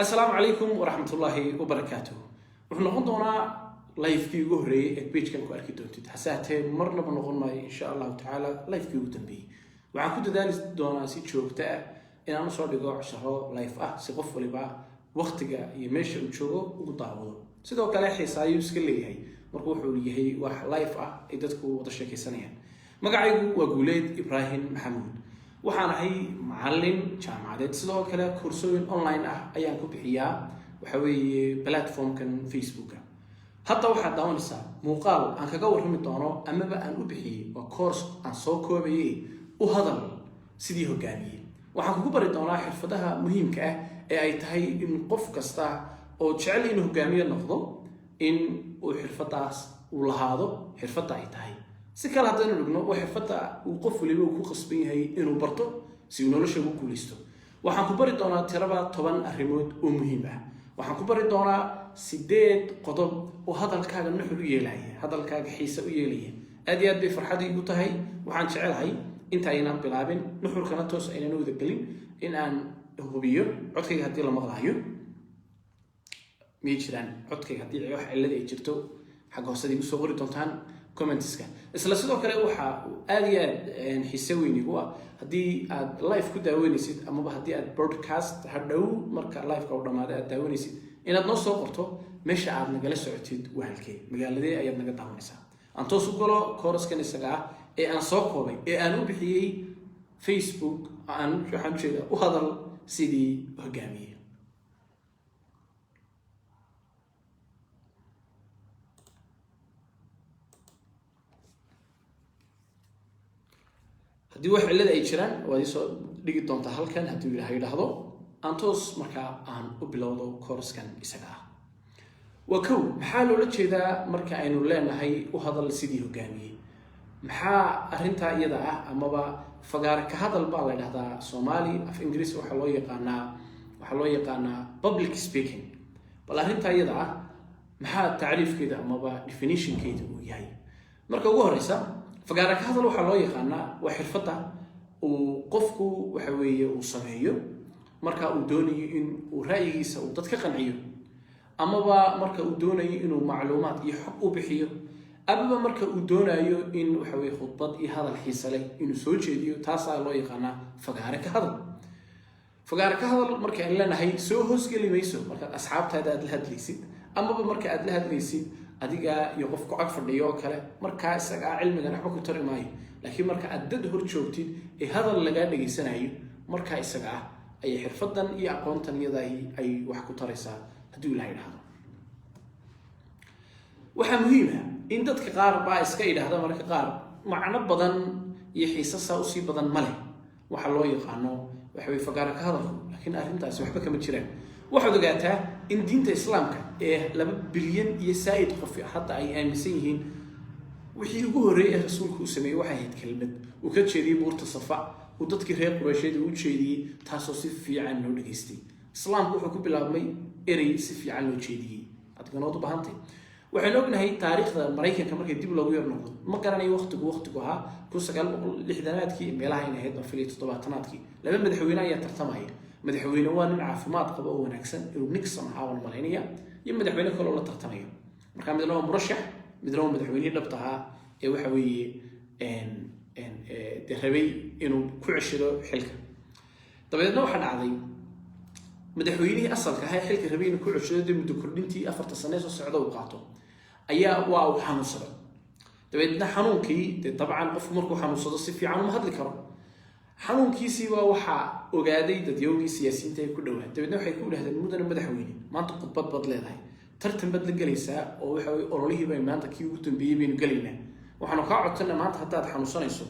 Asalaamu calaykum waraxmatullaahi wabarakaatuh. Wuxuu noqon doonaa livekii ugu horreeyey ee pagekan ku arki doontid, hase hatee marnaba noqon maayo, insha Allahu tacaala, livekii ugu dambeeyey. Waxaan ku dadaali doonaa si joogto ah inaan usoo dhigo casharo live ah, si qof waliba waktiga iyo meesha uu joogo ugu daawado. Sidoo kale xiisaayuu iska leeyahay marka wuxuu yahay wax live ah ay dadku wada sheekaysanayaan. Magacaygu waa Guuleed Ibraahim Maxamuud. Waxaan ahay macallin jaamacadeed, sidoo kale koorsooyin online ah ayaan ku bixiyaa, waxa weeye platformkan Facebooka. Hadda waxaad daawanaysaa muuqaal aan kaga warrami doono amaba aan u bixiyey, waa course aan soo koobayay, u hadal sidii hogaamiye. Waxaan kugu bari doonaa xirfadaha muhiimka ah ee ay tahay in qof kasta oo jecel inuu hogaamiye noqdo in uu xirfadaas uu lahaado. Xirfadda ay tahay, si kale haddaynu dhigno, waa xirfadda uu qof waliba uu ku qasban yahay inuu barto si uu nolosha ugu guulaysto. Waxaan ku bari doonaa tiraba 10 arrimood oo muhiim ah. Waxaan ku bari doonaa 8 qodob oo hadalkaaga nuxur u yeelaya, hadalkaaga xiise u yeelaya. Aad iyo aad bay farxad iigu tahay. Waxaan jecelahay inta aynaan bilaabin nuxurkana toos aynan wada gelin in aan hubiyo codkayga haddii la maqlaayo. Miyay jiraan codkayga? Haddii wax cillada ay jirto, xagga hoosada igu soo qori doontaan commentska. Isla sidoo kale waxa aad iyo aad xiise weyn igu ah, haddii aad live ku daawanaysid amaba haddii aad broadcast hadhow marka liveka u dhamaaday aad daawanaysid, inaad noo soo qorto meesha aad nagala socotid waa halkee, magaaladee ayaad naga daawanaysaa. Aan toos u galo coursekan isaga ah ee aan soo koobay ee aan u bixiyey Facebook aan waxaan ujeedaa u hadal sidii hogaamiye. Haddii wax cillada ay jiraan, waad iisoo dhigi doontaa halkan haddii Ilaha yidhaahdo. Aan toos markaa aan u bilowdo coursekan isaga ah. Waa kow, maxaa loola jeedaa marka aynu leenahay u hadal sidii hogaamiye? Maxaa arrintaa iyada ah amaba fagaare ka hadal baa la dhahdaa Soomaali, af Ingiriis waxaa loo yaqaanaa public speaking. Bal arrintaa iyada ah maxaa tacriifkeeda amaba definitionkeeda uu yahay? Marka ugu horeysa, fagaare ka hadal waxaa loo yaqaanaa waa xirfadda uu qofku, waxa weeye, uu sameeyo marka uu doonayo in uu ra'yigiisa uu dad ka qanciyo, amaba marka uu doonayo inuu macluumaad iyo xog u bixiyo, amaba marka uu doonayo in, waxa weye, khudbad iyo hadal xiise leh inuu soo jeediyo. Taasaa loo yaqaanaa fagaare ka hadal. Fagaare ka hadal marka aan leenahay, soo hoosgeli mayso markaad asxaabtaada aad la hadlaysid, amaba marka aad la hadlaysid adiga iyo qof ku ag fadhiyo oo kale. Markaa isagaa cilmigan waxba ku tari maayo. Laakiin marka aad dad hor joogtid ee hadal lagaa dhegaysanayo, markaa isaga ah ayay xirfadan iyo aqoontan iyadaahi ay wax ku taraysaa, hadduu Ilaha idhaahdo. Waxaa muhiim ah in dadka qaar baa iska idhaahda marka qaar macno badan iyo xiisasaa usii badan ma leh waxa loo yaqaano, waxa weye, fagaara ka hadalku. Laakiin arrintaasi waxba kama jiraan. Waxaad ogaataa in diinta Islaamka ee 2 bilyan iyo saa'id qof hadda ay aaminsan yihiin, wixii ugu horreeyey ee rasuulku uu sameeyey waxay ahayd kelmad uu ka jeediyey buurta Safa, uu dadkii reer Qureysheed uu u jeediyey, taasoo si fiican loo dhageystay. Islaamku wuxuu ku bilaabmay erey si fiican loo jeediyey. Adiganood u baahantay, waxaynu ognahay taariikhda Maraykanka markay dib loogu yar noqdo, ma garanayo waqtigu ahaa 1960aadkii meelaha in ahayd baan filaya, 70aadkii, laba madaxweyne ayaa tartamaya. Madaxweyne waa nin caafimaad qaba oo wanaagsan, inuu Nixon ahaa baan malaynaya, iyo madaxweyne kale oo la tartamaya. Marka midna waa murashax, midna waa madaxweynihii dhabta ahaa ee, waxa weeye, dee rabay inuu ku ceshado xilka. Dabadeedna waxaa dhacday, madaxweynihii asalka ahaa ee xilka rabay inuu ku ceshado, dee muddo kordhintii 4ta sane soo socda uu qaato, ayaa waa uu xanuunsaday. Dabeedna xanuunkii, dee dabcan qofku markuu xanuunsado si fiican uma hadli karo. Xanuunkiisii baa waxaa ogaaday dadyowgii siyaasiyiinta ay ku dhowaa. Dabeedna waxay ku idhahdeen: "Mudane madaxweyne, maanta khudbad baad leedahay, tartan baad la gelaysaa, oo waxa weye ololihii bay maanta kii ugu dambeeyey baynu gelaynaa. Waxaanu kaa codsana, maanta haddaad xanuunsanayso,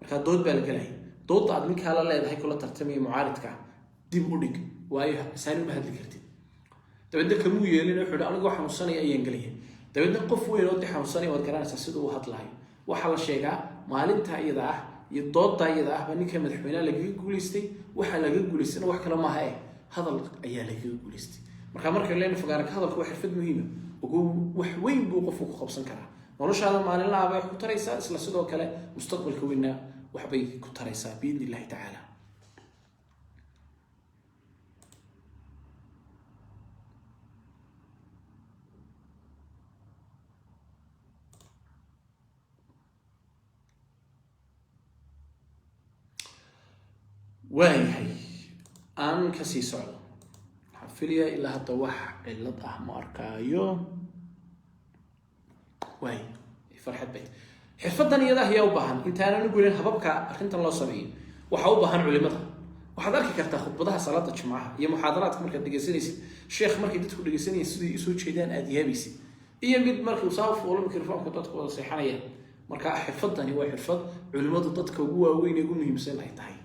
markaa dood baa la gelaya, doodda aad ninkaa la leedahay, kula tartamaya mucaaridka, dib u dhig, waayo saani uma hadli kartid." Dabeedna kamuu yeelin. Wuxuu hi: "Anigoo xanuunsanaya ayaan gelaya." Dabeedna qof weyn oo de xanuunsanaya waad garanaysaa siduu u hadlaayo. Waxaa la sheegaa maalintaa iyada ah iyo dooddaa iyada ah baa ninka madaxweynaha lagaga guulaystay. Waxaa lagaga guulaystayna wax kale maaha eh hadal ayaa lagaga guulaystay. Marka marka leena fagaara ka hadalku waa xirfad muhiima, ugu wax weyn buu qofku ku qabsan karaa. Noloshaada maalinlaha bay wax ku taraysaa, isla sidoo kale mustaqbalka weynna waxbay ku taraysaa, biidni Illahi tacaala. Waayahay, aan kasii socdo. Waxaan filayaa ilaa hadda wax cilad ah ma arkaayo. Waay, farxad bayt. Xirfadan iyada ayaa u baahan, intaanan u gelin hababka arrintan loo sameeyo, waxaa u baahan culimada. Waxaad arki kartaa khudbadaha salaada Jimcaha iyo muxaadaraadka markaad dhegeysanaysid, sheekh markay dadku dhegeysanayeen siday usoo jeedaan aada yaabaysid, iyo mid markuu saa fuulo mikrofoonka dadku wada seexanayaan. Marka xirfadani waa xirfad culimadu dadka ugu waaweyn ee ugu muhiimsan ay tahay.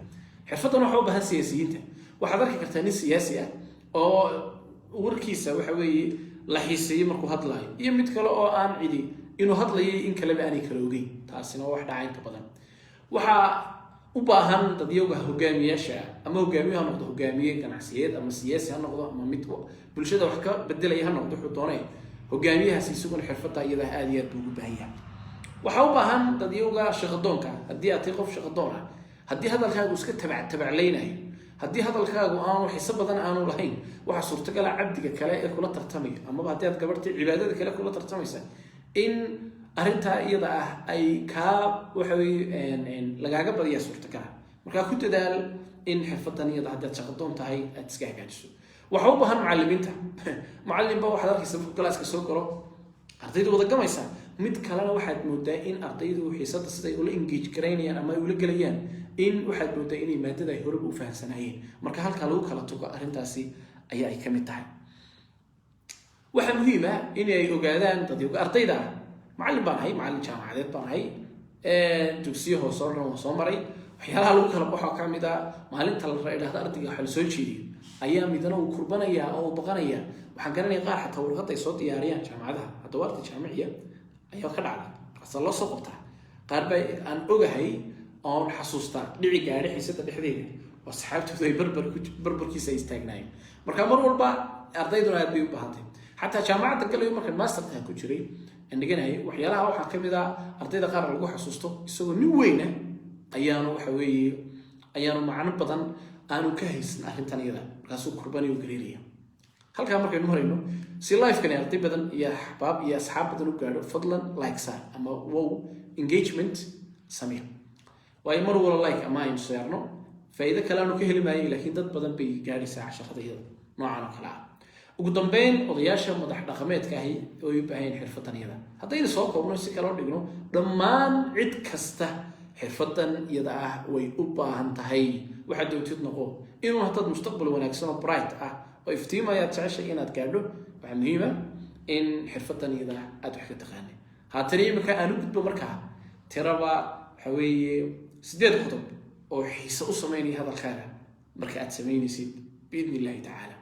Xirfaddan waxaa u baahan siyaasiyiinta. Waxaad arki kartaa nin siyaasi ah oo warkiisa waxa weeye la xiiseeyo markuu hadlaayo, iyo mid kale oo aan cidi inuu hadlayo in kaleba aanay kala ogeyn. Taasina waa wax dhaca inta badan. Waxaa u baahan dadyaga hogaamiyaasha ah, ama hogaamiye ha noqdo, hogaamiye ganacsiyeed ama siyaasi ha noqdo, ama mid bulshada wax ka bedelaya ha noqdo, wuxuu doonay hogaamiyahaasi isaguna xirfadda iyada aada iyo aad buu ugu baahan yahay. Waxaa u baahan dadyowga shaqadoonka. Haddii aad tahay qof shaqadoon ah, haddii hadalkaagu iska tabac tabaclaynayo, haddii hadalkaagu aanu xiso badan aanu lahayn, waxaa suurtagala cabdiga kale ee kula tartamaya, amaba haddii aad gabartay cibaadada kale kula tartamaysa, in arrintaa iyada ah ay kaa waxa weye lagaaga badiyaa suurtagala. Markaa ku dadaal in xirfadan iyada, haddaad shaqadoon tahay, aad iska hagaajiso. Waxaa u baahan macalimiinta. Macalin ba waxaad arkaysa markuu classka soo galo ardaydu wada gamaysa, mid kalena waxaad moodaa in ardaydu xiisada siday ula engage garaynayaan ama ay ula gelayaan, in waxaad moodaa inay maadada ay horeba u fahamsanaayeen. Marka halkaa lagu kala tago arrintaasi ayaa ay ka mid tahay. Waxaa muhiim ah in ay ogaadaan dadyoga ardayda ah. Macallin baan ahay, macallin jaamacadeed baan ahay, dugsiyo hoose oo dhan waan soo maray. Waxyaalaha lagu kala baxo ka mid ah, maalinta la idhahdo ardayga waxa la soo jeediyo, ayaa midna uu kurbanayaa oo uu baqanaya. Waxaan garanaya qaar xataa warqadda ay soo diyaariyaan jaamacadaha, hadda waa arday jaamiciya, ayaa ka dhacda, markaasa loo soo qabtaa. Qaar baa aan ogahay oon xasuustaa dhici gaadhi xiisada dhexdeeda oo asxaabtoodu ay barbar barbarkiisa ay istaagnaayeen. Marka mar walba ardayduna aad bay u baahantay. Xataa jaamacadda galayo markaan masterka ku jiray aan dhiganayay, waxyaalaha waxaa ka mid ah ardayda qaar lagu xasuusto, isagoo nin weyna ayaanu waxa weeye ayaanu macno badan aanu ka haysan arrintan iyada, markaasuu kurbanayo, gariiraya. Halkaa markaynu marayno, si livekani arday badan iyo axbaab iyo asxaab badan u gaadho, fadlan like saar ama wow engagement samee, waayo mar wala like ama aynu saarno faa'iido kale aanu ka heli maayo, laakiin dad badan bay gaadhaysaa casharada iyada noocan oo kale ah. Ugu dambeyn, odayaasha madax dhaqameedka ahi way u baahan yihiin xirfadan iyada. Haddaynu soo koobno, si kale u dhigno, dhammaan cid kasta xirfadan iyada ah way u baahan tahay. Waxaad doontid noqo, inuu haddaad mustaqbal wanaagsan oo bright ah oo iftiimayaad jeceshay inaad gaadho, waxaa muhiima in xirfadan iyada ah aad wax ka taqaanay. Haatana imika aan u gudbo markaa tiraba waxa weeye 8 qodob oo xiise u sameynaya hadalkaaga marka aad samaynaysid, biidni illahi tacaala.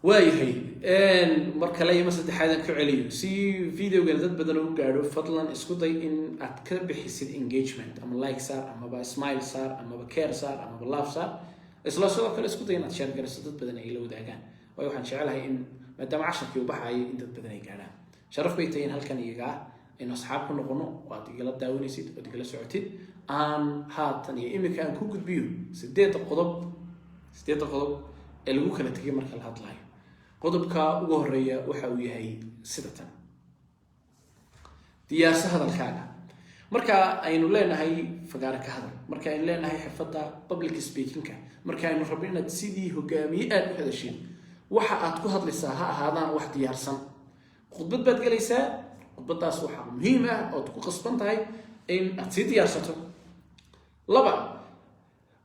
Waayahay, mar kale iyo mar saddexaad aan ku celiyo, si videogan dad badan u gaadho, fadlan isku day in aad ka bixisid engagement, ama like saar, amaba smile saar, amaba care saar, amaba love saar. Isla sidoo kale isku day inaad share gariso, dad badan ay la wadaagaan, waayo waxaan jecelahay in maadaama casharkii u baxayo in dad badan ay gaadhaan. Sharaf bay tahay in halkan iyaga ah aynu asxaab ku noqono oo aad igala daawanaysid ood igala socotid. Aan haatan iyo imika aan ku gudbiyo 8-da qodob, 8-da qodob ee lagu kala tegay marka la hadlayo. Qodobka ugu horeeya waxa uu yahay sida tan: diyaarso hadalkaaga. Marka aynu leenahay fagaare ka hadal, marka aynu leenahay xirfadda public speakingka, marka aynu rabno inaad sidii hogaamiye aada u hadashid, waxa aad ku hadlaysaa ha ahaadaan wax diyaarsan. Khudbad baad gelaysaa, khudbaddaas waxaa muhiim ah ood ku qasban tahay in aad sii diyaarsato. Laba,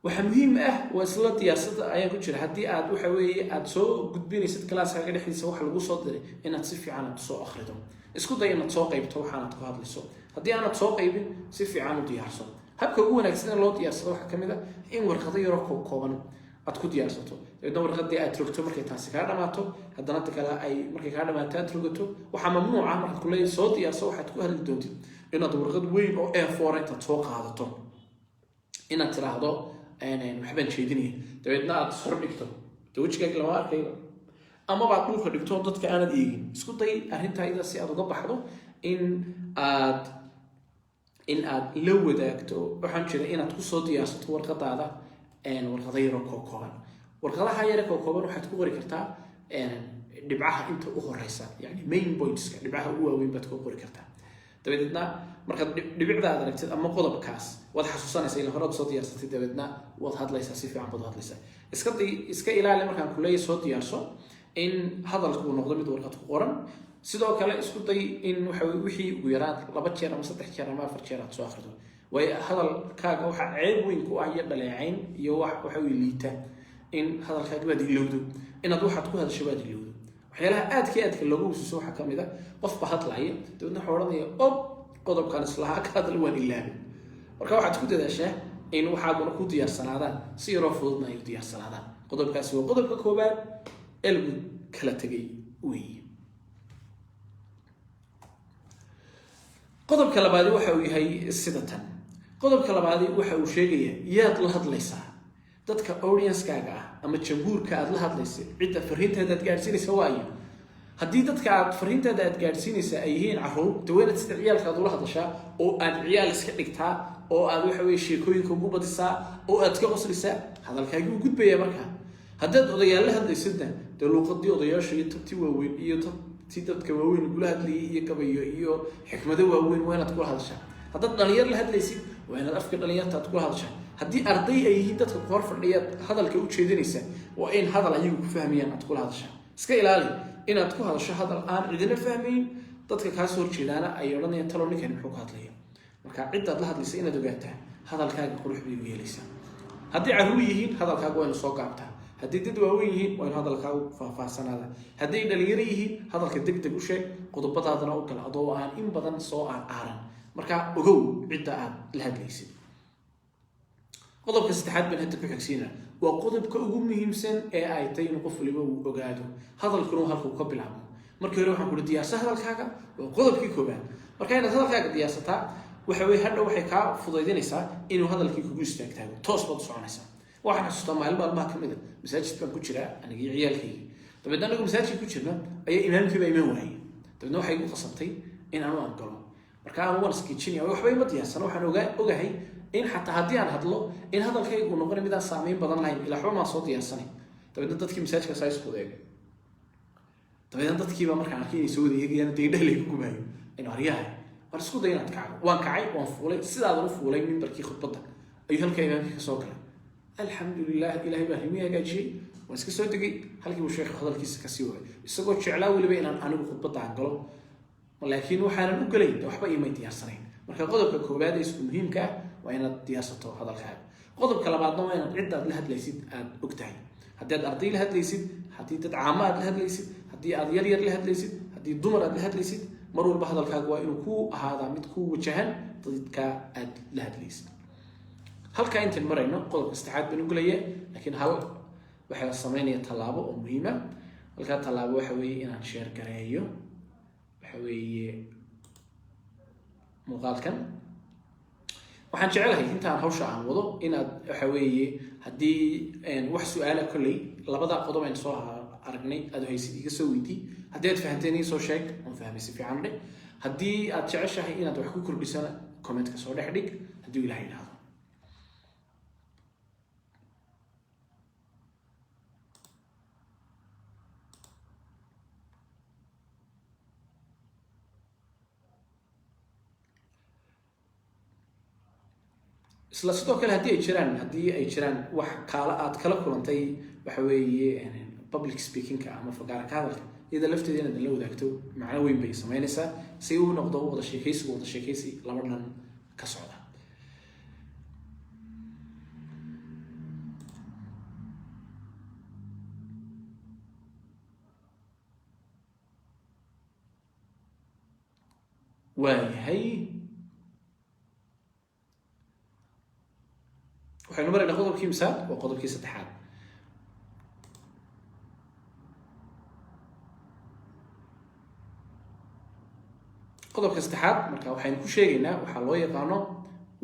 waxaa muhiim ah, waa isla diyaarsada ayaan ku jira, haddii aad waxa weeye aada soo gudbinaysid classkaaga dhexdiisa waxa lagu soo diray, inaad si fiican aad soo akhrido. Isku day inaad soo qaybto waxaanaad ku hadlayso. Haddii aanad soo qaybin, si fiican u diyaarso. Habka ugu wanaagsan ee loo diyaarsado waxaa kamid ah in warqado yaroo kooban aad ku diyaarsato, dabeedna warqadii aad rogto. Markay taasi kaa dhamaato, haddana ta kale ay markay kaa dhamaato aad rogato. Waxaa mamnuuca markaad kuleeyahay soo diyaarso waxaad ku hadli doontid, inaad warqad weyn oo A4 intaad soo qaadato inaad tiraahdo waxbaan jeedinaya, dabeedna aad sor dhigto, de wejigaaga lama arkayba, amaba aad dhulka dhigto dadka aanad eegin. Isku day arrintaa iyada si aad uga baxdo in aad la wadaagto, waxaan jeeda inaad kusoo diyaarsato warqadaada. Warqado yaroo kookooban. Warqadaha yare kookooban waxaad ku qori kartaa dhibcaha inta u horeysa, yani main pointska, dhibcaha ugu waaweyn baad ku qori kartaa. Dabadeedna markaad dhibicda aad aragtid ama qodobkaas, waad xasuusanaysaa, ila horaad soo diyaarsatay. Dabeedna waad hadlaysaa, si fiican baad u hadlaysaa. Iska ilaali markaan kuleeya soo diyaarso in hadalku uu noqdo mid warqad ku qoran. Sidoo kale isku day in waxa weye wixii ugu yaraan 2 jeer ama 3 jeer ama 4 jeer aad soo akhrido, waayo hadalkaaga waxaa ceeb weyn ku ah iyo dhaleecayn iyo wax waxa weye liita in hadalkaaga baad ilowdo, inaad waxaad ku hadasho baad ilowdo. Waxyaalaha aadka iyo aadka loogu wasuuso waxaa kamid a qofba hadlaya, dabeedna wuxuu odhanaya, "Ob, qodobkan islahaa ka hadal waan ilaabay." Marka waxaad ku dadaashaa in waxaaguna ku diyaarsanaadaan, si yaroo fududna ay u diyaarsanaadaan. Qodobkaasi waa qodobka koowaad ee lagu kala tegay weeye. Qodobka labaadi waxa uu yahay sida tan. Qodobka labaadi waxa uu sheegayaa yaad la hadlaysaa, dadka audience-kaaga ah ama jamhuurka aad la hadlaysa, cidda fariintaada aad gaadhsiinaysa waayo. Haddii dadka aad fariintaada aad gaadhsiinaysa ay yihiin caruur, dee waa inaad sida ciyaalka aad ula hadashaa oo aad ciyaal iska dhigtaa oo aad waxa weye sheekooyinka ugu badisaa oo aad ka qoslisaa, hadalkaagii u gudbaya. Markaa haddaad odayaal la hadlaysidna, dee luuqadii odayaasha iyo tabtii waaweyn iyo tabtii dadka waaweyn kula hadlayay iyo gabayo iyo xikmado waaweyn waa inaad kula hadashaa. Haddaad dhalinyar la hadlaysid, waa inaad afka dhalinyarta aad kula hadashaa. Haddii arday ay yihiin dadka ku hor fadhiyaad hadalka u jeedinaysa, waa in hadal ayagu ku fahmayaan aad kula hadashaa. Iska ilaali inaad ku hadasho hadal aan cidina fahmayn, dadka kaasoo horjeedaana ay odhanayaan, "Talow ninkani muxuu ka hadlaya?" Marka ciddaad la hadlaysa inaad ogaataa hadalkaaga qurux bay u yeelaysaa. Haddii carruur yihiin, hadalkaaga waa inu soo gaabtaa. Haddii dad waaweyn yihiin, waa inu hadalkaagu faahfaahsanaada. Hadday dhalinyaro yihiin, hadalka deg deg u sheeg, qodobadaadana u gal adoo aan in badan soo aar-aaran. Marka ogow cidda aad la hadlaysid. Qodobka saddexaad baan hadda ku xigsiina, waa qodobka ugu muhiimsan ee ay tahay inuu qof waliba uu ogaado, hadalkuna halka uu ka bilaabmo. Markii hore waxaan kuri diyaarsa hadalkaaga, waa qodobkii koobaad. Marka inaad hadalkaaga diyaarsataa waxa weye hadhow waxay kaa fudaydinaysaa inuu hadalkii kugu istaagtaago, toos baad u soconaysaa. Waxaan xasuustaa maalin maalmaha kamid a, masaajid baan ku jiraa anigii ciyaalkaygii. Dabeedna anagu masaajid ku jirna ayaa imaamkii baa imaan waayey. Dabeedna waxay igu qasabtay in anu aan galo. Marka anu waan iskiijinaya, waxba ima diyaarsano. Waxaan ogahay in xataa haddii aan hadlo in hadalkaygu uu noqonay midaan saameyn badan lahayn, ilaa waxba maan soo diyaarsanay. Dabeedna dadkii masaajidka saa isku eegay. Dabeedna dadkiiba markaan arkay inay soo wada eegayaan, dee indhaha laygu gubaayo inu aryahay, waan isku day inaad kacdo. Waan kacay, waan fuulay. Sidaadan u fuulay mimbarkii khudbadda ayuu halkaa imaamkii ka soo galay. Alxamdulilah, ilaahay baa rimii hagaajiyey. Waan iska soo degay, halkii buu sheekhu hadalkiisa kasii waday, isagoo jeclaa weliba inaan anigu khudbadda aan galo, laakiin waxaanan u gelayn de waxba iimay diyaarsanayn. Marka qodobka koowaad ee isku muhiimka ah waa inaad diyaarsato hadalkaaga. Qodobka labaadna waa inaad cidda aad la hadlaysid aad og tahay. Haddii aad arday la hadlaysid, haddii dad caamo aad la hadlaysid, haddii aad yar yar la hadlaysid, haddii dumar aad la hadlaysid, mar walba hadalkaaga waa inuu ku ahaadaa mid ku wajahan dadka aad la hadlaysid. Halkaa intaan marayno, qodobka saddexaad baan u gelaya, laakiin hal waxaa sameynaya tallaabo oo muhiima. Halkaa tallaabo waxa weeye inaan share gareeyo waxa weeye muuqaalkan. Waxaan jecelahay intaan hawsha aan wado inaad waxa weeye haddii wax su-aala kolley labada qodob aynu soo aragnay aad haysid, iga soo weydii. Haddii aad fahanteen, ii soo sheeg, oon fahmay si fiican dheh. Haddii aad jeceshahay inaad wax ku kordhisana, commentka soo dhex dhig, haddii Ilaah yidhaahdo. Isla sidoo kale haddii ay jiraan wax kaala aad kala kulantay waxa weeye public speakingka ama fagaara ka hadalka, iyada lafteeda inaad la wadaagto macno weyn bay samaynaysaa, si uu noqdo wada sheekaysigu wada sheekaysi laba dhan ka socda. Waayahay, waxaynu maraynaa qodobkii misaad, waa qodobkii saddexaad. Qodobka saddexaad marka waxaynu ku sheegaynaa waxaa loo yaqaano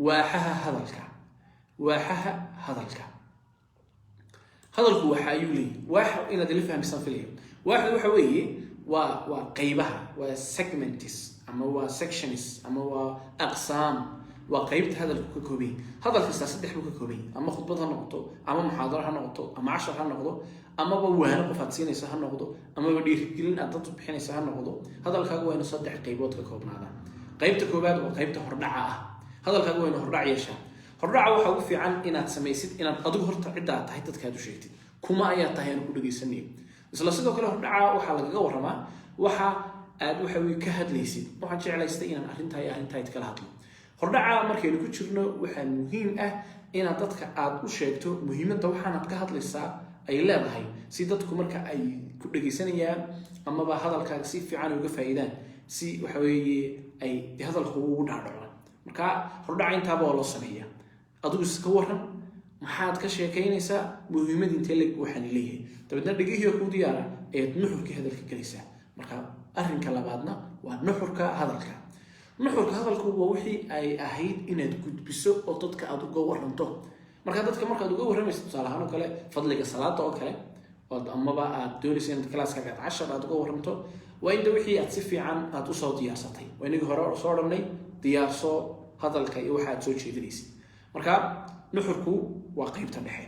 waaxaha hadalka. Waaxaha hadalka, hadalku waxa ayuu leeyahy waaxa, inaad ila fahmisaan filaya. Waaxdu waxa weeye waa qaybaha, waa segments ama waa sections ama waa aqsaam. Waa qeybta hadalku ka koobanyay. Hadal kastaa saddex buu ka koobanyay: ama khudbad ha noqoto, ama muxaadaro ha noqoto, ama cashar ha noqdo, amaba waano qof aad siinaysa ha noqdo, amaba dhiirigelin aad dad u bixinaysa ha noqdo. Hadalkaagu waa inuu saddex qaybood ka koobnaada. Qaybta koowaad waa qaybta hordhaca ah. Hadalkaagu waa inuu hordhac yeeshaa. Hordhaca waxaa ugu fiican inaad samaysid inaad adigu horta cidda aad tahay dadka aad u sheegtid, kuma ayaa tahay aanu ku dhegaysanayo. Isla sidoo kale, hordhaca waxaa lagaga warramaa waxa aad waxa weye ka hadlaysid. Waxaan jeclaystay inaan arrintaa iyo arrintaa kala hadlo. Hordhaca markaynu ku jirno, waxaa muhiim ah inaad dadka aad u sheegto muhiimadda waxaanaad ka hadlaysaa ay leedahay, si dadku marka ay ku dhegaysanayaan amaba hadalkaaga si fiican uga faa'iidaan, si waxa weeye ay hadalku ugu dhaadhaco. Marka hordhaca intaaba waa loo sameeyaa. Adigu iska waran, maxaad ka sheekaynaysaa, muhiimad intee leg waxaan leeyahay. Dabeedna dhegihii kuu diyaara ayaad nuxurkii hadalka gelaysaa. Marka arrinka labaadna waa nuxurka hadalka. Nuxurka hadalku waa wixii ay ahayd inaad gudbiso oo dadka aad uga waranto. Marka dadka markaad uga warramayso, tusaale ahaan oo kale, fadliga salaada oo kale, ood amaba aad doonayso inaad classkaaga aad cashar aad uga warranto, waa inta wixii aad si fiican aad usoo diyaarsatay. Waa inagii hore soo odhanay, diyaarso hadalka iyo waxa aad soo jeedinaysid. Marka nuxurku waa qeybta dhexe.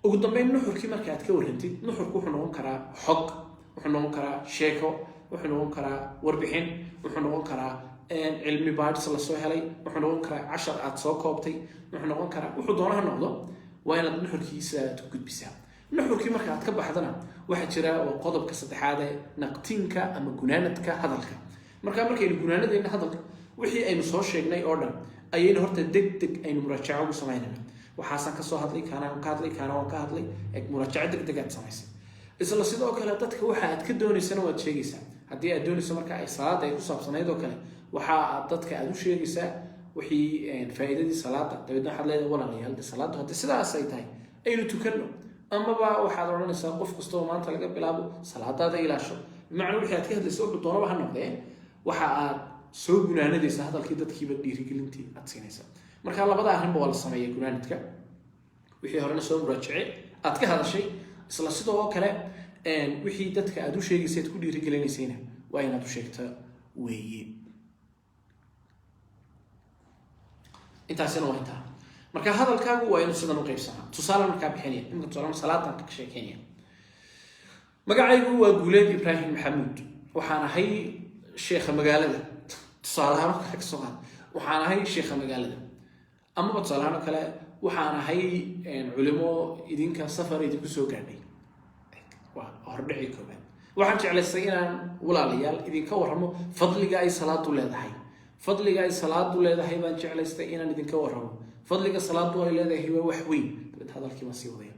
Ugu dambeyn, nuxurkii marka aad ka warrantid, nuxurku wuxuu noqon karaa xog, wuxuu noqon karaa sheeko, wuxuu noqon karaa warbixin, wuxuu noqon karaa cilmi baadhis lasoo helay, wuxuu noqon karaa cashar aad soo koobtay, wuxuu noqon karaa wuxuu doono ha noqdo. Waa inaad nuxurkiisa aad ku gudbisaa. Nuxurkii marka aad ka baxdana, waxaa jira waa qodobka saddexaad ee naqtiinka ama gunaanadka hadalka. Marka markaynu gunaanadayna hadalka, wixii aynu soo sheegnay oo dhan ayaynu horta deg deg aynu muraajaco ugu samaynayna. Waxaasaan kasoo hadlay, kaanaan ka hadlay, kaana waan ka hadlay. Muraajaco deg deg aad samaysay. Isla sidoo kale, dadka waxa aad ka doonaysana waad sheegaysaa. Haddii aad doonayso marka ay salaada ay ku saabsanayd oo kale, waxa aad dadka aad u sheegaysaa wixii faa'iidadii salaada. Dabeedna waxaad leedahay: "Walaalayaal, de salaadu haddii sidaas ay tahay, aynu tukanno." Amaba waxaad odhanaysaa: "Qof kastoo maanta laga bilaabo salaadaada ilaasho." Bimacnaa, wixii aad ka hadlaysa wuxuu doonaba ha noqdee, waxa aad soo gunaanadaysa hadalkii, dadkiiba dhiirigelintii aad siinaysa. Marka labada arrinba waa la sameeya: gunaanadka, wixii horena soo muraajace aad ka hadashay, isla sidoo kale wixii dadka aad u sheegaysay, aad ku dhiirigelinaysayna, waa inaad u sheegta weeye. Intaasina waa intaa. Marka hadalkaagu waa inuu sidan u qaybsanaa. Tusaale markaa bixinaya imika, tusaale salaadan ka sheekeynaya. Magacaygu waa Guuleed Ibraahim Maxamuud. Waxaan ahay sheekha magaalada. Tusaale ahaan oo kale kasoo qaad, waxaan ahay sheekha magaalada. Amaba tusaale ahaan oo kale, waxaan ahay culimo idinka safar idinku soo gaadhay. Waa hordhici koobaad. Waxaan jeclaystay inaan, walaalayaal, idinka warramo fadliga ay salaadu leedahay. Fadliga ay salaadu leedahay baan jeclaystay inaan idinka warramo. Fadliga salaadu ay leedahay waa wax weyn. Dabeed hadalkii baan sii wadaya.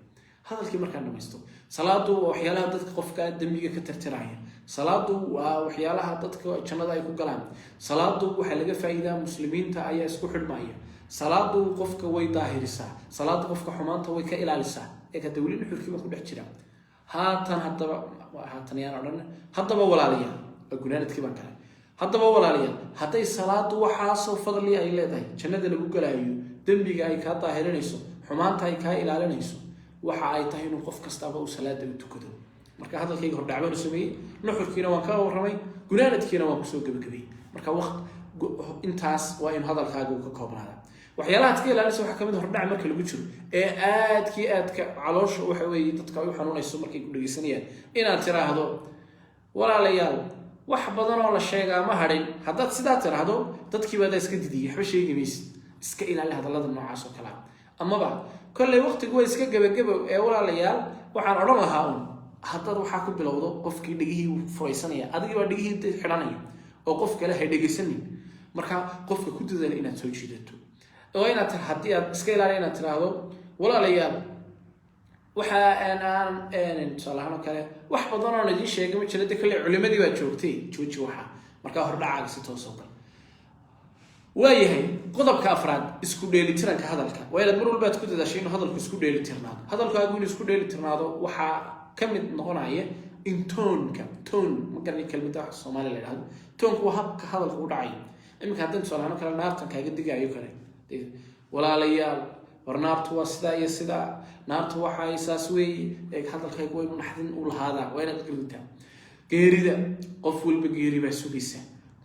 Hadalkii markaan dhamaysto, salaadu waa waxyaalaha dadka qofka dembiga ka tirtiraya. Salaadu waa waxyaalaha dadka jannada ay ku galaan. Salaadu waxaa laga faa'iidaa muslimiinta ayaa isku xidhmaya. Salaadu qofka way daahirisaa. Salaadu qofka xumaanta way ka ilaalisaa. Ee hadda weli nuxurkii baan ku dhex jira. Haatan haddaba, haatan yaan odhan, haddaba walaalayaal, waa gunaanadkii baan galay. Haddaba walaalayaal, hadday salaadu waxaasoo fadli ay leedahay, jannada lagu galaayo, dembiga ay kaa daahirinayso, xumaanta ay kaa ilaalinayso, waxa ay tahay inuu qof kastaaba uu salaada u tukado. Marka hadalkayga hordhac baan u sameeyey, nuxurkiina waan ka warramay, gunaanadkiina waan kusoo gebagabeeyey. Marka waqt intaas waa in hadalkaaga uu ka koobnaada. Waxyaalaha aad ka ilaalinaysa waxaa kamid: hordhac marka lagu jiro ee aadkii aadka caloosha waxa weeye dadka ay u xanuunayso markay ku dhegeysanayaan, inaad tiraahdo: "Walaalayaal, wax badan oo la sheegaa ma hadhin." Haddaad sidaa tiraahdo, dadkii baada iska didiyay, waxba sheegi maysid. Iska ilaali hadallada noocaas oo kale ah. Amaba: "Kolley waqtigu waa iska gebagebo ee walaalayaal, waxaan odhan lahaa un." Haddaad waxaa ku bilowdo, qofkii dhegihii wuu furaysanaya, adigii baa dhegihii xidhanaya oo qof kale hay dhegaysanin. Marka qofka ku dadaala inaad soo jiidato oo inaad haddii aad iska ilaali inaad tiraahdo: "Walaalayaal, waxa aan tusaale ahaan oo kale wax badan oon idiin sheegay ma jira, de kolley culimadii baa joogtay." Jooji waxa. Markaa hordhacaaga si toos oo kale waayahay. Qodobka afraad, isku dheelitiranka hadalka. Waa inaad mar walba aad ku dadaashay inuu hadalku isku dheelitirnaado. Hadalkaagu inuu isku dheelitirnaado waxaa ka mid noqonaya in toneka, tone, ma garanay kelmadda waxa Soomaaliya la idhahdo. Toneku waa habka hadalka u dhacayo. Iminka haddii tusaale ahaan kale naartan kaaga digaayo kale: "Walaalayaal, war naartu waa sidaa iyo sidaa, naartu waxa ay saas weeye." Eeg, hadalkaygu waa inuu naxdin u lahaadaa, waa inaad gelitaa. Geerida, qof walba geeri baa sugaysa,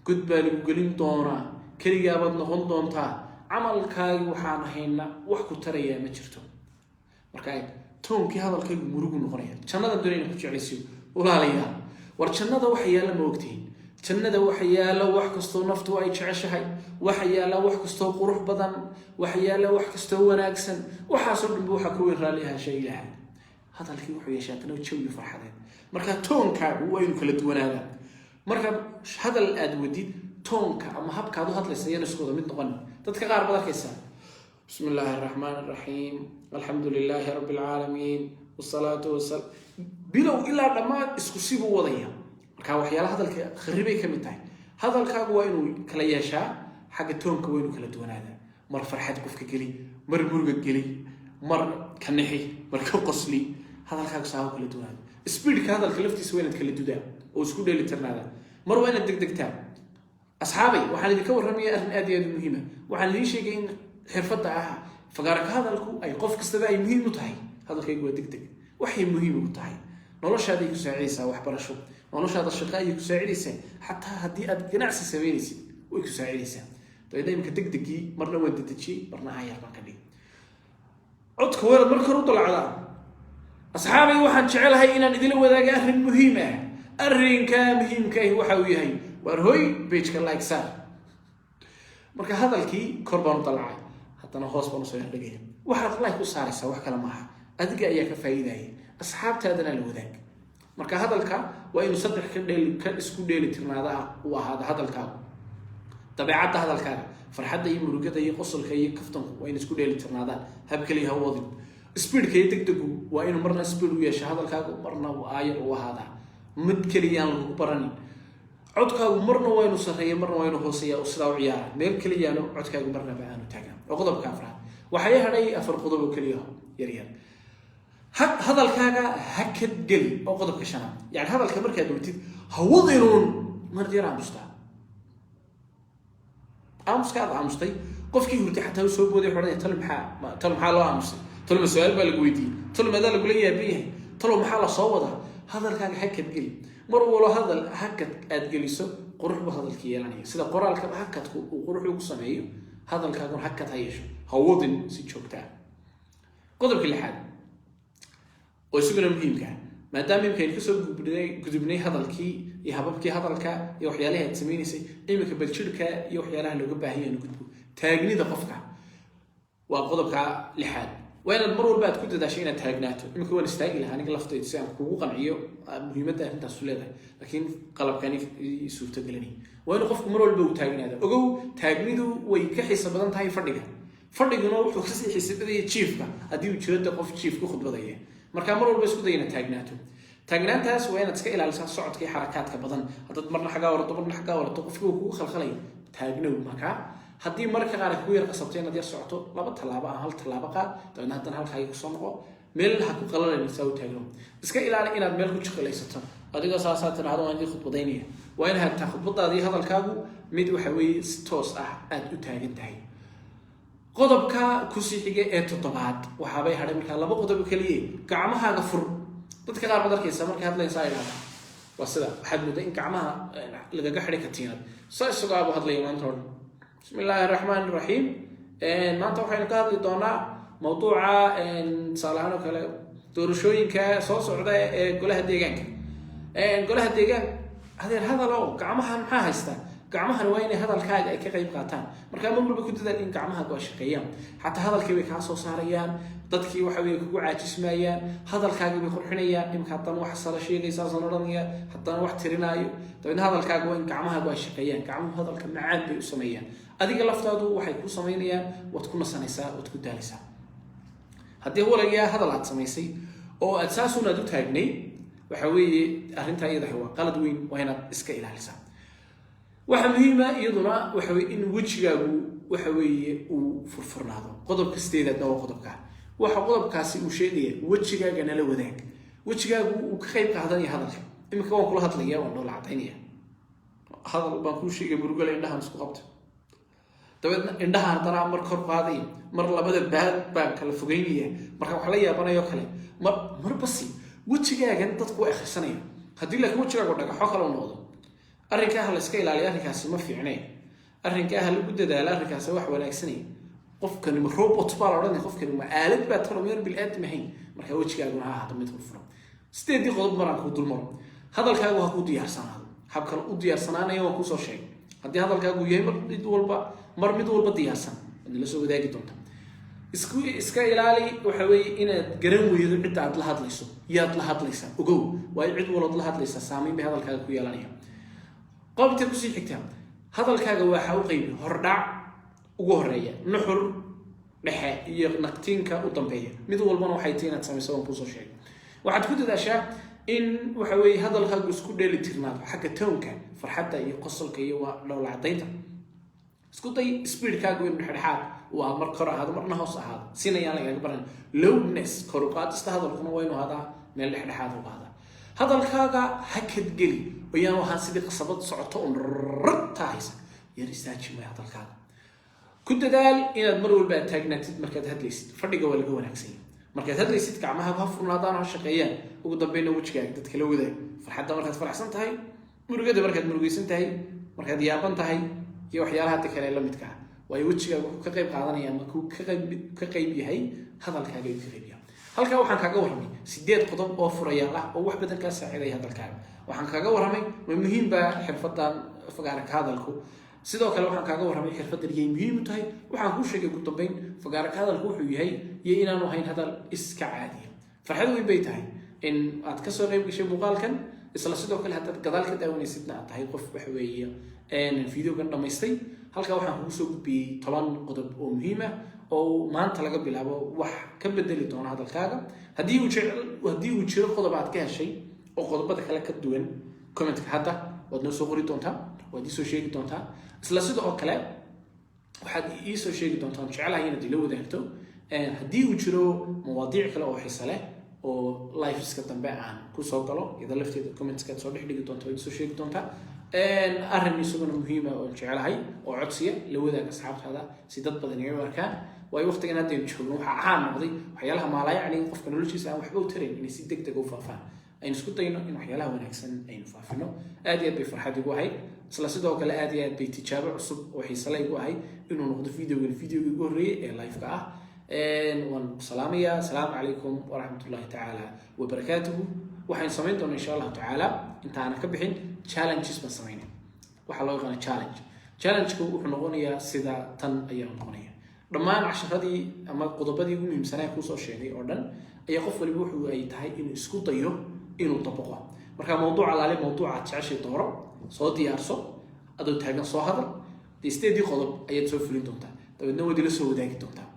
god baa lagu gelin doonaa, keligaabaad noqon doontaa. Camalkaagi waxaan ahayna wax ku tarayaa ma jirto. Marka eeg, tone-kii hadalkaygu murugu noqonaya. Jannada doonayna ku jeclaysiyo. Walaalayaal, war jannada waxa yaalla ma ogtihiin? Jannada waxa yaalla wax kastoo naftu ay jeceshahay, waxa yaalla wax kastoo qurux badan, waxa yaalla wax kastoo wanaagsan. Waxaasoo dhanba waxaa ka weyn raalli ahaanshaha Ilaahay. Hadalkii wuxuu yeeshaa haddana jawi farxadeed. Marka tone-kaagu waa inuu kala duwanaadaa. Marka hadal aad wadid, tone-ka ama habkaad u hadlaysa iyana isku wada mid noqon. Dadka qaar baad arkaysaa: "Bismi illaahi araxmaan araxiim, alxamdu lilaahi rabbi alcaalamiin, wasalaatu wasalaam." Bilow ilaa dhammaad isku sibuu wadaya. Marka waxyaala hadalka kharibay ka mid tahay. Hadalkaagu waa inuu kala yeeshaa xagga tone-ka, waa inuu kala duwanaadaa. Mar farxad qofka geli, mar muruga geli, mar ka nixi, mar ka qosli. Hadalkaagu saa u kala duwanaada. Speed-ka hadalka laftiisa waa inaad kala dudaa oo isku dheeli tirnaadaa. Mar waa inaad degdegtaa. Asxaabay, waxaan idinka warramaya arrin aad iyo aad u muhiima. Waxaan idiin sheegay in xirfadda ah fagaara ka hadalku ay qof kastaba ay muhiim u tahay. Hadalkaygu waa degdeg. Waxay muhiim ugu tahay, noloshaaday ku saacidaysaa, waxbarasho, noloshaada shaqo ayay ku saacidaysaa, xataa haddii aad ganacsi samaynaysid way ku saacidaysaa. Dabeedna imika degdegii marna waan dedejiyey, marna ayar baan ka dhigay. Codka weerad marka hore u dalacdaa. Asxaabay, waxaan jecelahay inaan idila wadaaga arrin muhiim ah. Arrinka muhiimka ahi waxa uu yahay, waar hoy, page-ka like saar. Marka hadalkii kor baan u dalacay, haddana hoos baan usoo yardhigaya. Waxaad like u saaraysaa wax kale maaha, adiga ayaa ka faa'iidaya, asxaabtaadana la wadaag. Marka hadalka waa inuu saddex ka dheeli ka isku dheeli tirnaada ah uu ahaado hadalkaagu. Dabeecadda hadalkaaga, farxadda iyo murugada iyo qosolka iyo kaftanku waa in isku dheeli tirnaadaan. Hab keliya ha wadin. Speed-ka iyo degdegu waa inuu marna speed u yeesha hadalkaagu, marna uu aayar u ahaadaa. Mid keliyaan lagu baranin. Codkaagu marna waa inuu sarreeya, marna waa inuu hooseeya oo sidaa u ciyaara. Meel keliyaano codkaagu marnaba aanu taagnaa. Oo qodobka afraad. Waxay hadhay afar qodob oo keliya, yaryar. Hadalkaaga hakad geli, oo qodobka shanaad. Yani hadalka markaad watid hawadinuun mar yar aamustaa. Aamuska aad aamustay, qofkii hurtay xataa u soo booday, wuxuu odhanaya: "Talo maxaa? Talo maxaa loo aamusay? Talo ma su-aal baa lagu weydiiyey? Talo maadaa lagula yaaban yahay? Talo maxaa la soo wadaa?" Hadalkaaga hakad geli. Mar walo hadal hakad aad geliso, qurux buu hadalka yeelanaya. Sida qoraalkaba hakadku uu qurux ugu sameeyo, hadalkaaguna hakad ha yeesho, hawadin si joogta ah. Qodobka lixaad oo isaguna muhiimka ah, maadaama imika aynu kasoo gudubnay hadalkii iyo hababkii hadalka iyo waxyaalihii aad samaynaysay, iminka baljirhka iyo waxyaalaha looga baahan yahay gudbo. Taagnida qofka waa qodobka lixaad. Waa inaad mar walba aad ku dadaasho inaad taagnaato. Iminka waan istaagi lahaa aniga laftaydu si aan kugu qanciyo muhiimadda arrintaasu leedahay, laakiin qalabkani suurtagelinay. Waa inuu qofku mar walba uu taagnaado. Ogow, taagnidu way ka xiiso badan tahay fadhiga. Fadhiguna wuxuu kasii xiisa badaya jiifka, haddii uu jiro de qof jiif ku khudbadaya. Marka mar walba isku day inaad taagnaato. Taagnaantaas waa inaad iska ilaalisaa socodka iyo xarakaadka badan. Haddaad marna xaggaa warato, marna xaggaa warato, qofkii uu kugu khalkhalaya. Taagnow. Markaa haddii mararka qaar ay kugu yar qasabto inaad yar socoto, laba tallaabo ama hal tallaabo qaad, dabeedna haddana halkaagi kusoo noqo. Meel ha ku qalalan, saa u taagnow. Iska ilaali inaad meel ku jiqilaysato adigoo saasaa tidhahdo: "Waan idin khudbadaynaya." Waa in hataa khudbadaada iyo hadalkaagu mid waxa weeye si toos ah aad u taagan tahay. Qodobka kusii xiga ee toddobaad, waxaabay hadhay markaa laba qodob keliye. Gacmahaaga fur. Dadka qaar baad arkaysa markay hadlaysaa idhahda waa sida waxaad moodaa in gacmaha lagaga xidhay katiinad. Saa isagoo abu hadlaya maanta o dhan: "Bismi illaahi araxmaan iraxiim, maanta waxaynu ka hadli doonaa mawduuca, tusaale ahaan oo kale, doorashooyinka soo socda ee golaha deegaanka." Golaha deegaan, adeer, hadalo. Gacmahan maxaa haystaa? Gacmahan waa inay hadalkaaga ay ka qayb qaataan. Markaa mar walba ku dadaal in gacmahaagu ay shaqeeyaan. Xataa hadalkii bay kaa soo saarayaan, dadkii waxa weye kugu caajismayaan, hadalkaagii bay qurxinayaan. Imika haddana wax sala sheegaysaasaan odhanaya, haddana wax tirinaayo. Dabeedna hadalkaaga waa in gacmahaagu ay shaqeeyaan. Gacmuhu hadalka macaan bay u sameeyaan. Adiga laftaadu waxay ku samaynayaan, waad ku nasanaysaa, waad ku daalaysaa. Haddii walagaa hadal aad samaysay oo aad saasuun aad u taagnay, waxa weeye arrintaa iyadahay waa qalad weyn, waa inaad iska ilaalisaa. Waxa muhiima iyaduna waxa weye in wejigaagu waxa weeye uu furfurnaado. Qodobka sideedaadna waa qodobka. Waxa qodobkaasi uu sheegaya, wejigaaga nala wadaag. Wejigaagu uu ka qayb qaadanaya hadalka. Iminka waan kula hadlaya, waan dhoola cadaynaya, hadal baan kuu sheegay, murugale indhahan isku qabta. Dabeedna indhaha haddana mar kor qaadaya, mar labada baad baan kala fogeynaya. Marka wax la yaabanayo kale, mar marbasi wejigaagan dadku way akhrisanaya. Haddii laakiin wejigaagu dhagaxo kale u noqdo, arrinkaa ha la iska ilaaliya. Arrinkaasi ma fiicneen, arrinkaa ha lagu dadaalo, arrinkaasi wax wanaagsanaya. Qofkani ma robot baa la odhanaya? Qofkani ma aalad baa talo miyaan bini'aadam ahayn? Marka wejigaaguna ha ahaado mid furfuran. Sideedii qodob maraan kuu dulmaro. Hadalkaagu ha kuu diyaarsanaado. Habkan u diyaarsanaanaya waan kuusoo sheegay. Haddii hadalkaagu yahay mar mid walba diyaarsan, waad nala soo wadaagi doontaa. Iska ilaali waxa weeye inaad garan weydo cidda aad la hadlayso. Yaad la hadlaysaa? Ogow, waayo cid walood la hadlaysaa saameyn bay hadalkaaga ku yeelanaya. Qodobta kusii xigta: hadalkaaga waxa u qaybi hordhac ugu horeeya, nuxur dhexe iyo naqtiinka u dambeeya. Mid walbana waxay tahay inaad samayso waan kuusoo sheegay. Waxaad ku dadaashaa in waxa weeye hadalkaagu isku dheeli tirnaado xagga tone-ka, farxadda iyo qosolka iyo waa dhoola caddaynta. Isku day speedkaagu inuu dhexdhexaad waa, mar kor ahaado, marna hoos ahaado, sinayaan lagaga baran. Loudness, kor u qaadista hadalkuna waa inuu ahaadaa meel dhexdhexaad u ahaadaa. Hadalkaaga ha kadgeli oo yaanu ahaan sidii qasabad socoto un rartaa haysa. Yar istaaji maya hadalkaaga. Ku dadaal inaad mar walba aad taagnaatid markaad hadlaysid. Fadhiga waa laga wanaagsan yahay. Markaad hadlaysid, gacmahaagu ha furnaadaan, ha shaqeeyaan. Ugu dambeynna wejigaaga dadka la wadaag: farxadda markaad faraxsan tahay, murugada markaad murugaysan tahay, markaad yaaban tahay iyo waxyaalaha hadda kale la midka ah. Waayo wejigaaga wuxuu ka qayb qaadanaya ama kuu ka qayb yahay hadalkaaga ayuu ka qayb yahay. Halkaa waxaan kaaga warramay 8 qodob oo furayaal ah oo wax badan kaa saacidaya hadalkaaga. Waxaan kaaga warramay ma muhiim baa xirfadan fagaara ka hadalku. Sidoo kale waxaan kaaga warramay xirfaddan iyay muhiim u tahay. Waxaan kuu sheegay ugu dambeyn fagaara ka hadalku wuxuu yahay iyo inaanu ahayn hadal iska caadiya. Farxad weyn bay tahay in aad kasoo qayb gashay muuqaalkan. Isla sidoo kale haddaad gadaal ka daawanaysidna, aad tahay qof waxa weeye videogan dhamaystay. Halkaa waxaan kugu soo gudbiyey 10 qodob oo muhiim ah oo maanta laga bilaabo wax ka bedeli doona hadalkaaga. Haddii uu jiro qodob aad ka heshay oo qodobada kale ka duwan, commentka hadda waad noo soo qori doontaa, waad iisoo sheegi doontaa. Isla sida oo kale waxaad iisoo sheegi doontaa, jecelahay inaad ila wadaagto haddii uu jiro mawaadiic kale oo xiise leh oo liveska dambe aan kusoo galo. Iyada lafteeda commentskaad soo dhex dhigi doonta, waad isoo sheegi doontaa. Arrin isaguna muhiima oon jecelahay oo codsiya: la wadaag asxaabtaada si dad badan ay u arkaan. Waayo waqtigan haddaynu joogno waxaa caan noqday waxyaalaha maalaayacniga, qofka noloshiisa aan waxba u tarayn, inay si deg deg u faafaan. Aynu isku dayno in waxyaalaha wanaagsan aynu faafino. Aad iyo aad bay farxad igu ahayd. Isla sidoo kale aad iyo aad bay tijaabo cusub oo xiisale igu ahayd inuu noqdo videogan videogii ugu horreeyey ee live-ka ah. Waan salaamayaa. Asalaamu calaykum waraxmat ullahi tacaala wabarakaatuhu. Waxaynu samayn doonaa, insha Allahu tacaala, intaana ka bixin, challenges baan samaynay. Waxaa loo yaqaana challenge. Challengeku wuxuu noqonayaa sida tan ayaa noqonaya: dhammaan casharadii ama qodobadii ugu muhiimsanaa kuusoo sheegay oo dhan ayaa qof waliba wuxuu ay tahay inuu isku dayo inuu dabaqo. Marka mawduuc alaale mawduucaad jeceshay dooro, soo diyaarso, adoo taagan soo hadal. Dee sideedii qodob ayaad soo fulin doontaa, dabeedna waad ila soo wadaagi doontaa.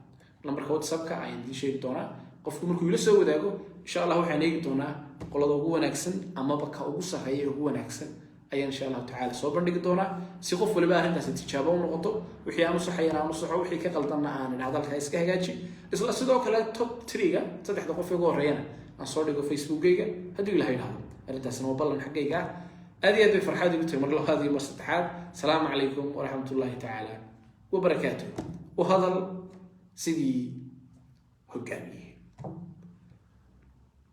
Lambarka WhatsAppka ayaan idiin sheegi doonaa. Qofku markuu ila soo wadaago, insha Allah waxaan eegi doonaa qolada ugu wanaagsan amaba ka ugu sarreeya ee ugu wanaagsan ayaan insha Allahu tacala soo bandhigi doonaa, si qof waliba arrintaasi tijaabo u noqoto. Wixii aan u saxayana aan u saxo, wixii ka qaldanna aan idhahdo halkaa iska hagaaji. Isla sidoo kale top three-ga, saddexda qof ee ugu horreeyana, aan soo dhigo Facebookgayga hadduu Ilahay idhahdo. Arrintaasina waa ballan xaggayga ah. Aad iyo aad bay farxaad igu tahay mar labaad iyo mar saddexaad. Asalaamu calaykum waraxmat ullahi tacaala wabarakaatuh. U hadal sidii hogaamiye.